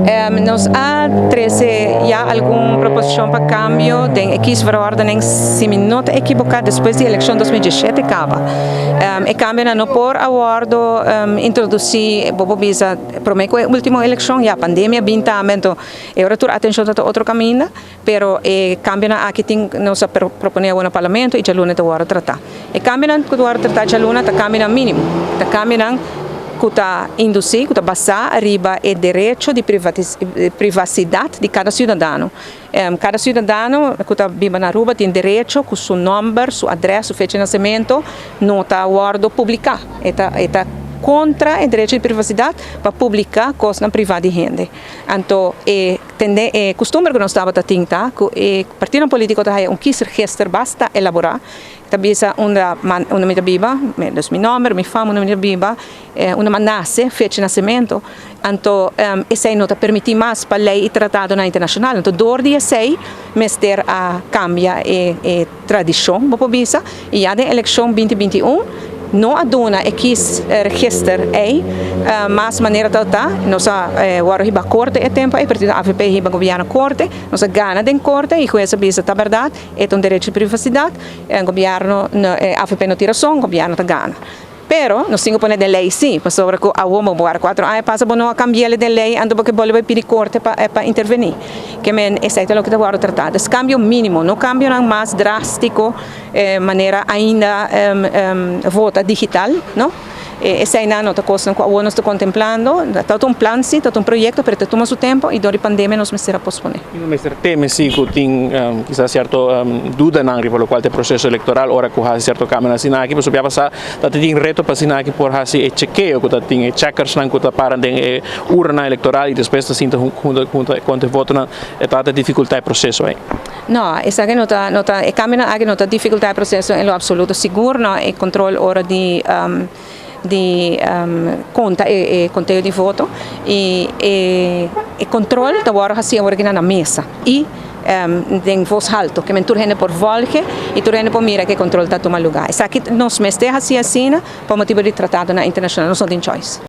Nos a trese ya algun proposishon pa kambio den e kiesverordening, si mi no ta ekiboká despues di elekshon 2017 kaba. E kambionan no por a wòrdu introdusí, bo por bisa, promé ku e último elekshon, ya pandemia bin tambe, anto e ora tur atenshon ta ta otro kaminda, pero e kambionan aki tin nos a proponé awor na parlamento i djaluna ta wòrdu tratá. E kambionan ku ta wòrdu tratá djaluna ta kambionan mínimo, ta kambionan ku ta indusí, ku ta basá riba e derecho di privasidat di kada siudadano. Kada siudadano ku ta biba na Aruba tin derecho ku su nòmber, su adrès, su fecha di nasementu no ta wòrdu publiká. E ta e ta kontra e derecho di privasidat pa publiká kosnan privá di hende. Anto e tende e kustumber ku nos tabata tin ta ku e partidonan polítiko ta haya un kiesregister basta elaborá. Ta bisa unda unda mi ta biba, dus mi nòmber, mi fam, unda mi ta biba, unda mi a nase, fecha di nasementu. Anto esei no ta permití mas pa lei i tratadonan internashonal. Anto dor di esei mester a kambia e e tradishon, bo por bisa, i ya den elekshon 2021 no a duna e kiesregister ei mas manera ta ta. Nos a wòrdu hiba korte e tempu ei, partido avp hiba gobièrnu korte, nos a gana den korte i hues a bisa ta bèrdat. E ta un derecho di privacidad, gobierno, avp no tin razon, gobierno ta gana. Pero nos tin cu pone den ley si, pasobra cu awor bo wara 4 aña pasa bo no a cambiele den ley, anto bo ke bolbe pidi corte pa interveni. Ke men esey ta loke ta wordo trata. Dus cambio minimo, no cambionan mas drastico manera ainda vota digital, no. Eseinan no ta kosnan ku awor nos ta kontemplando. Ta un plan si, ta un proyekto, pero ta tuma su tempu i dor di pandemia nos mester a posponé. I no mester teme si ku tin kisas sierto dudanan riba lokual ta e proseso elektoral ora ku hasi sierto kambionan asina aki, pasobra ya pasá ta tin reto pa asina aki por hasi e chekeo ku ta tin e checkersnan ku ta para den e urnanan elektoral i despues ta sinta hunta hunta konta e votonan, e ta ta difikultá e proseso ei. No, esaki no ta, no ta, e kambionan aki no ta difikultá e proseso en lo absoluto. Sigur no, e kontrol ora di di konta e e konteo di voto i e e kontrol ta wòrdu hasí awor aki na mesa i den vos halto ke men tur hende por vòlge i tur hende por mira ke kontrol ta tuma lugá. Esaki nos mester hasi asina pa motibu di tratadonan internashonal, nos no tin choice.